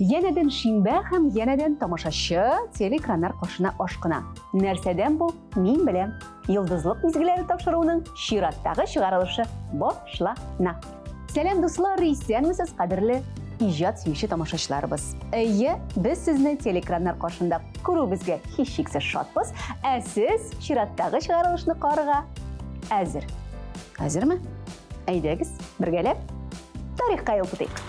Янәдән шимбә һәм янәдән тамашачы телеэкраннар каршына ашкына. Нәрсәдән бу? Мин беләм. Йолдызлык мизгелләре тапшыруының чираттагы чыгарылышы башлана. Сәлам, дуслар, исәнмесез, кадерле иҗат сөюче тамашачыларыбыз. Әйе, без сезне телеэкраннар каршында күрүебезгә һичшиксез шатбыз, ә сез чираттагы чыгарылышны карарга әзер. Әзерме? Әйдәгез, бергәләп тарихка юл тотыйк.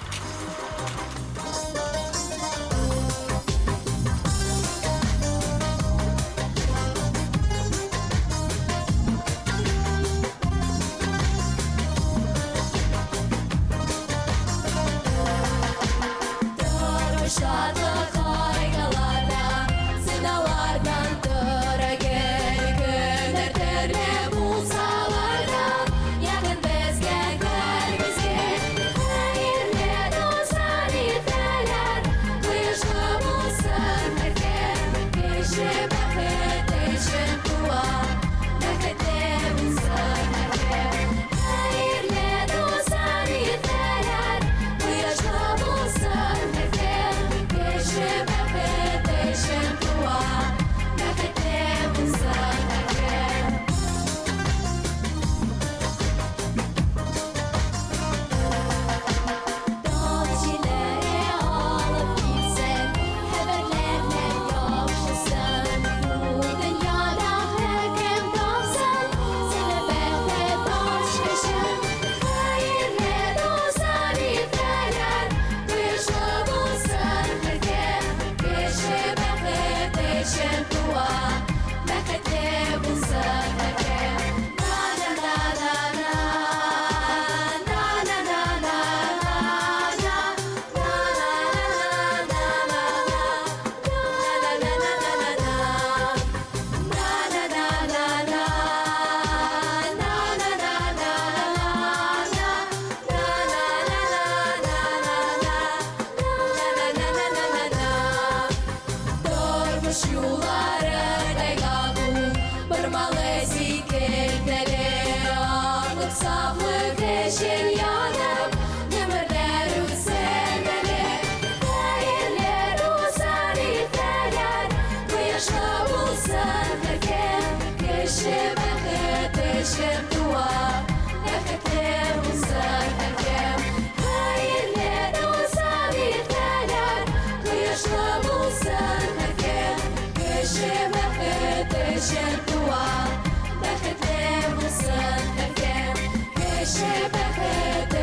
Бәхетле булсын һәркем, кеше бәхет.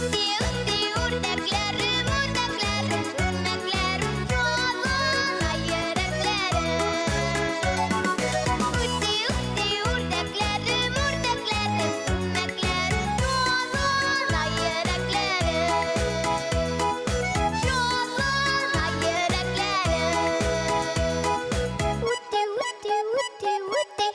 Үти, үти, үрдәкләрем, үрдәкләрем, күмәкләрем, шатлана йөрәкләрем. Үти, үти, үрдәкләрем, үрдәкләрем, күмәкләрем, шатлана йөрәкләрем. Шатлана йөрәкләрем. Үти, үти, үти, үти.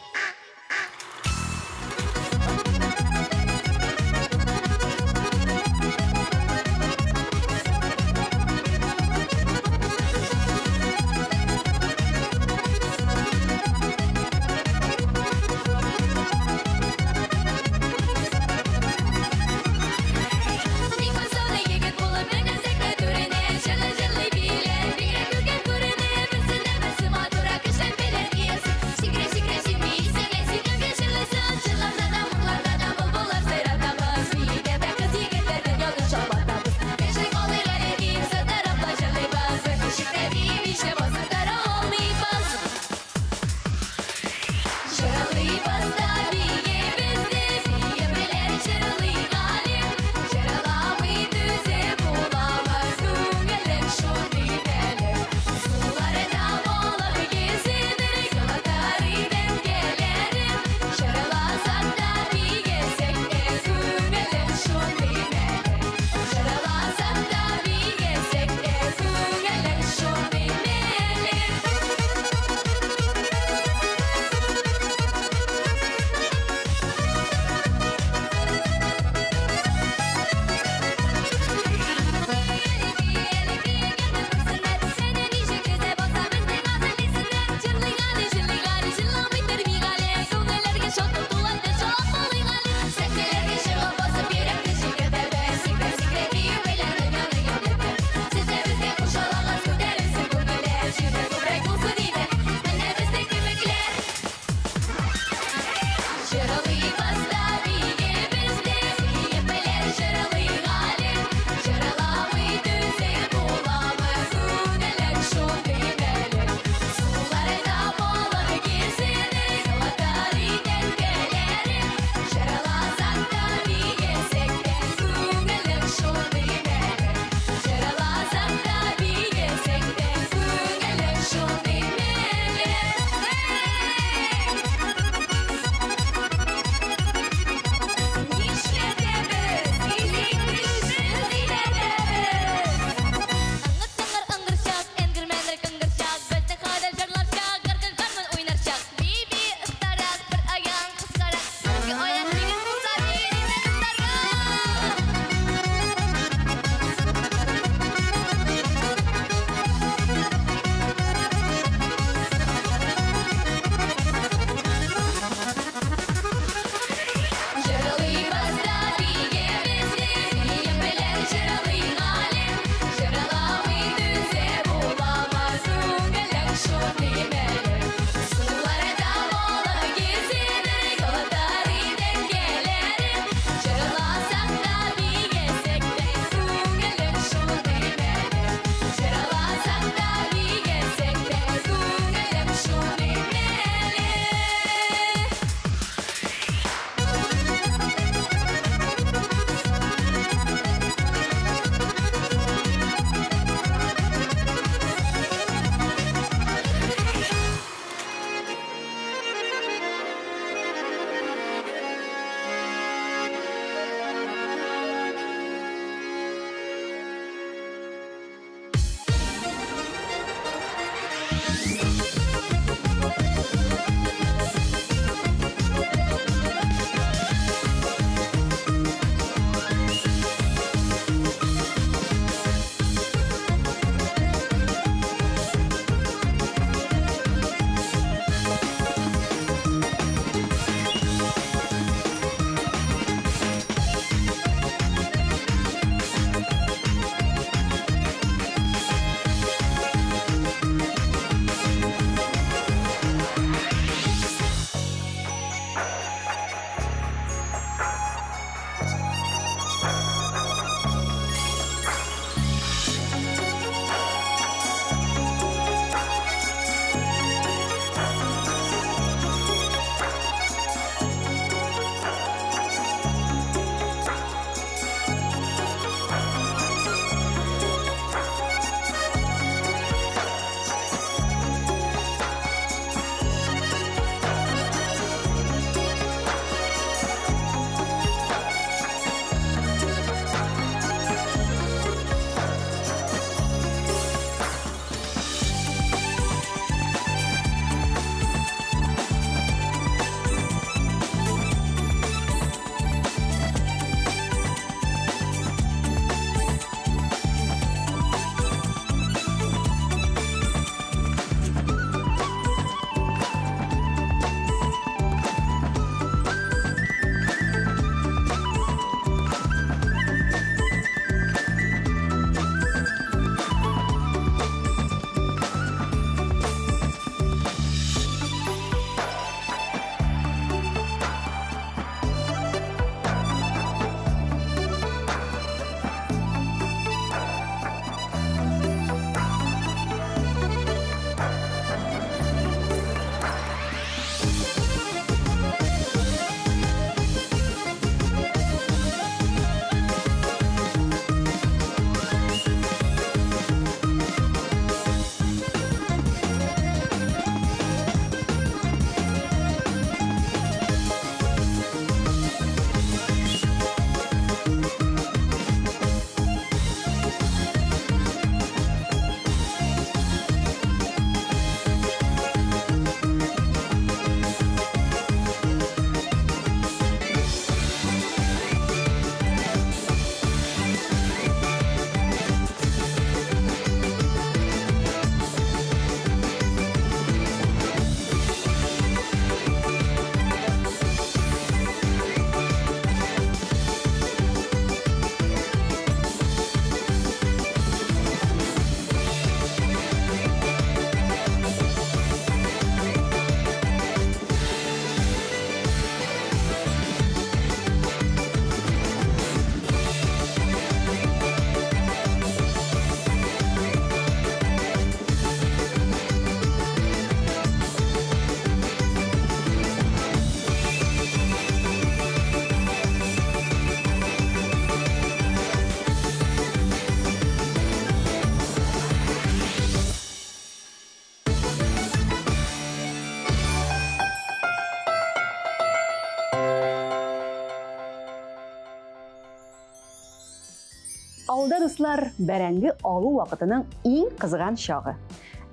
Алда, дуслар, бәрәңге алу вакытының иң кызган чагы.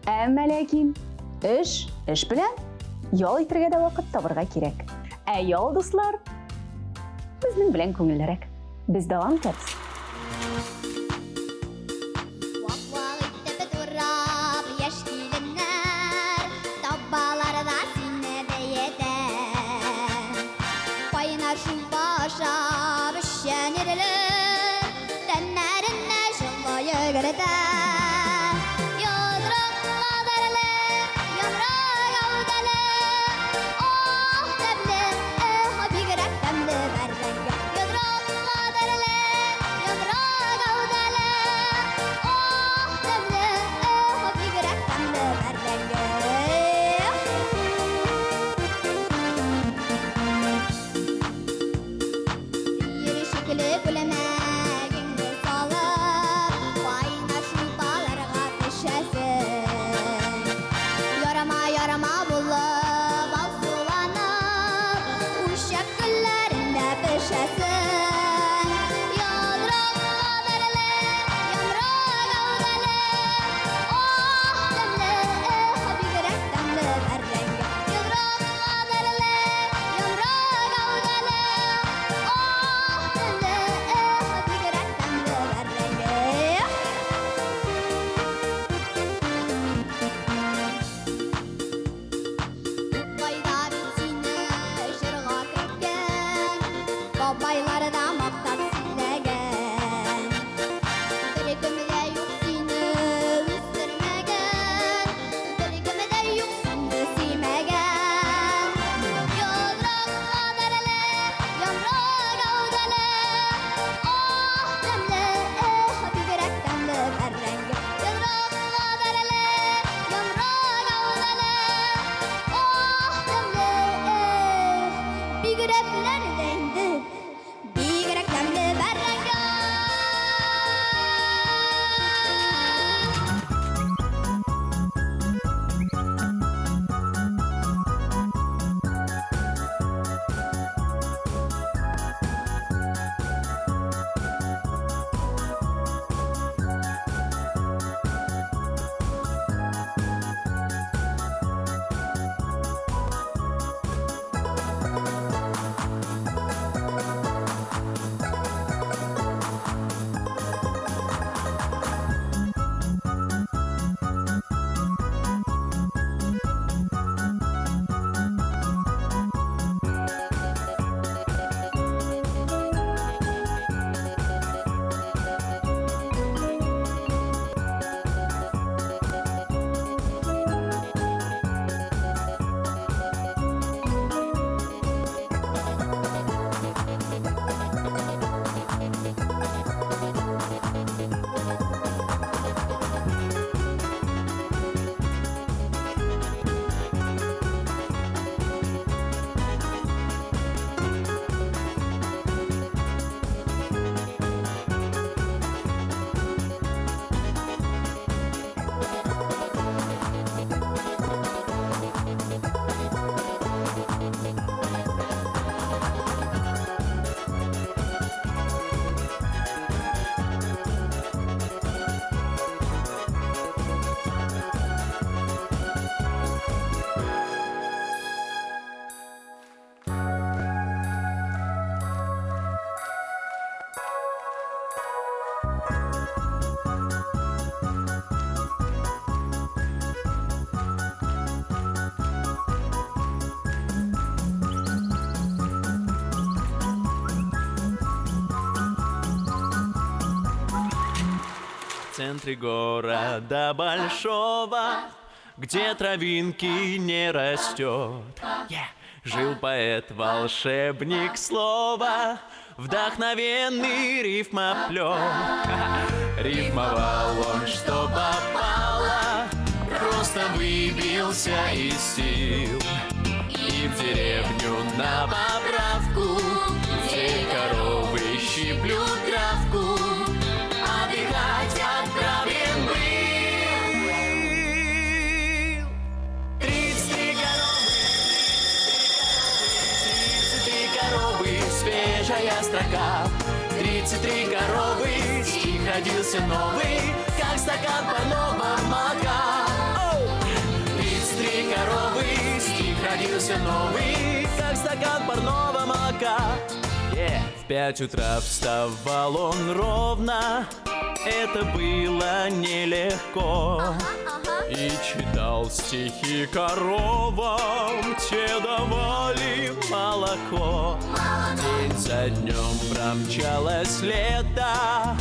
Әмма ләкин эш эш белән ял итәргә дә вакыт табырга кирәк. Ә ял, дуслар, безнең белән күңеллерәк. Без дәвам итәбез. Вак-вак итеп турап яшь киленнәр табаларда сине бәетә. Кайнар шулпа ашап эчкән ирләр тәннәренә җылы йөгертә. Йодрык кадәрле, йомры гәүдәле, ах, тәмле, эх, бигрәк тәмле бәрәңге. Йодрык кадәрле, йомры гәүдәле, ах, тәмле, эх, бигрәк тәмле бәрәңге. Төер күлмәгеңне салып, кайнар шулпаларга төшәсең. Ярама, ярама булып, алсуланып, үлчәк көлләрендә пешәсең. Йодрык кадәрле, йомры гәүдәле, ах, тәмле, эх, бигрәк тәмле бәрәңге. Йодрык кадәрле, йомры гәүдәле, ах, тәмле, эх, бигрәк тәмле бәрәңге. Тукайда бит сине җырга керткән, бабайлар да мактап сөйләгән. Беркем дә юк сине үстермәгән, беркем дә юк сине сөймәгән. Йодрык кадәрле, йомры гәүдәле, ах, тәмле, эх, бигрәк тәмле бәрәңге. Йодрык кадәрле, йомры гәүдәле, ах, тәмле, эх, бигрәкләр дә инде, бигрәк тәмле бәрәңге. В центре города большого, где травинки не растет, yeah, жил поэт-волшебник слова, вдохновенный рифмоплет. Рифмовал он, что попало, просто выбился из сил. И в деревню на поправку, где коровы щиплют травку, отдыхать отправлен был. 33 коровы, 33 коровы, свежая строка. 33 коровы, стихотворение. родился новый, как стакан парного молока. Оу! 33 коровы, стих родился новый, как стакан парного молока. Yeah. В 5 утра вставал он ровно, это было нелегко. И читал стихи коровам, те давали молоко. День за днем промчалось лето,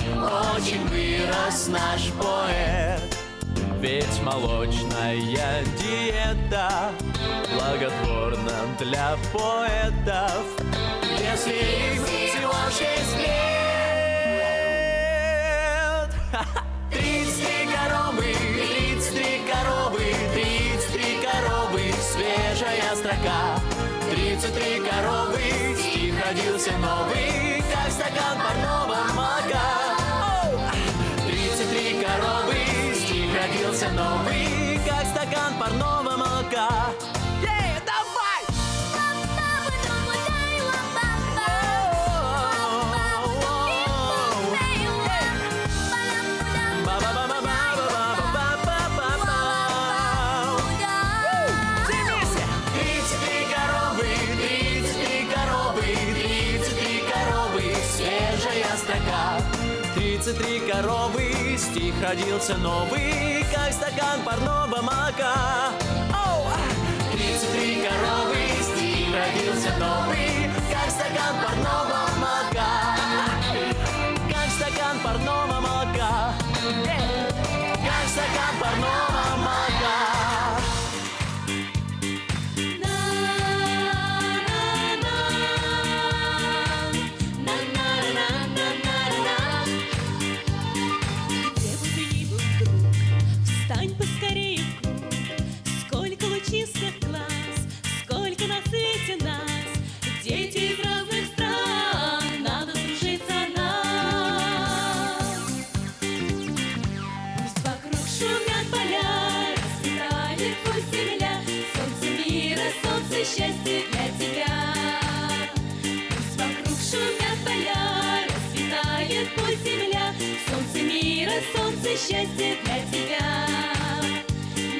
очень вырос наш поэт. Ведь молочная диета благотворна для поэтов, если им всего 6 лет. 33 коровы, 33 коровы, 33 коровы, свежая строка. 33 коровы, стих родился новый, как стакан парного молока. Оу! 33 коровы, стих родился новый, как стакан парного молока. Эй, давай! Ба-ба-ба-ба-ба-ба-ба-ба-ба. Все вместе! 33 коровы, 33 коровы, 33 коровы, свежая строка. 33 коровы, стих родился новый, как стакан парного молока. Оу! 33 коровы, стих родился новый, как стакан парного молока. Как стакан парного молока. Э! Как стакан парного молока. Где бы ты ни был, друг, встань поскорее в круг. Сколько лучистых глаз, сколько на свете нас, дети из разных стран, надо дружиться нам. Пусть вокруг шумят поля, расцветает пусть земля, солнце мира, солнце счастья для тебя. Пусть вокруг шумят поля, расцветает пусть земля, солнце мира, солнце счастья для тебя.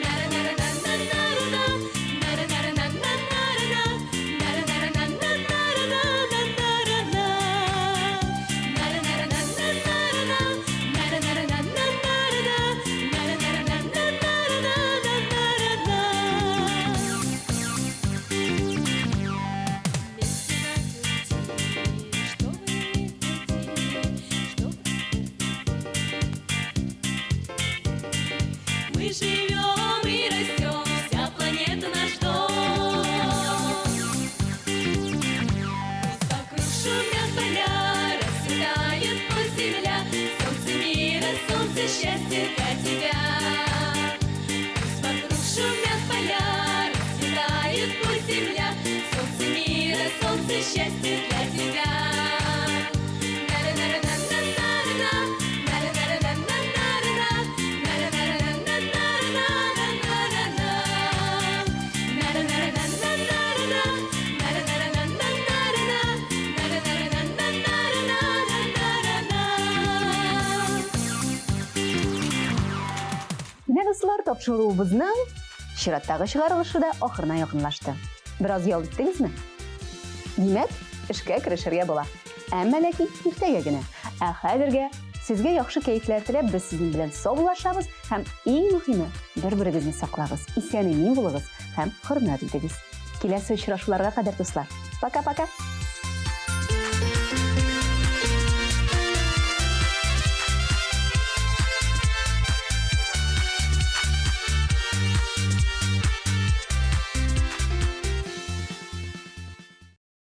На-ра-на-ра-на-на-на-ра-на, на-ра-на-ра-на-на-на-ра-на, на-ра-на-ра-на-на-на-ра-на-на-ра-на, на-ра-на-ра-на-на-на-ра-на, на-ра-на-ра-на-на-на-ра-на, на-ра-на-ра-на-на-ра-на-на-ра-на. Вместе на пути, чтобы не пути, чтобы мы живем и растем, вся планета наш дом. Пусть вокруг шумят поля, расцветает пусть земля, солнце мира, солнце счастья для тебя. Пусть вокруг шумят поля, расцветает пусть земля, солнце мира, солнце счастья для тебя. На-ра-на-ра-на-на-на-ра-на, на-ра-на-ра-на-на-на-ра-на, на-ра-на-ра-на-на-на-на-на-на-на, на-ра-на-ра-на-на-на-ра-на, на-ра-на-ра-на-на-на-ра-на, на-ра-на-ра-на-на-на-на-на-на. Менә, дуслар, тапшыруыбызның чираттагы чыгарылышы да ахырына якынлашты. Бераз ял иттегезме? Димәк, эшкә керешергә була. Әмма ләкин иртәгә генә. Ә хәзергә сезгә яхшы кәефләр теләп без сезнең белән саубуллашабыз һәм иң мөһиме, бер-берегезне саклагыз, исән-имин булыгыз һәм хөрмәт итегез. Киләсе очрашуларга кадәр, дуслар. Пока-пока.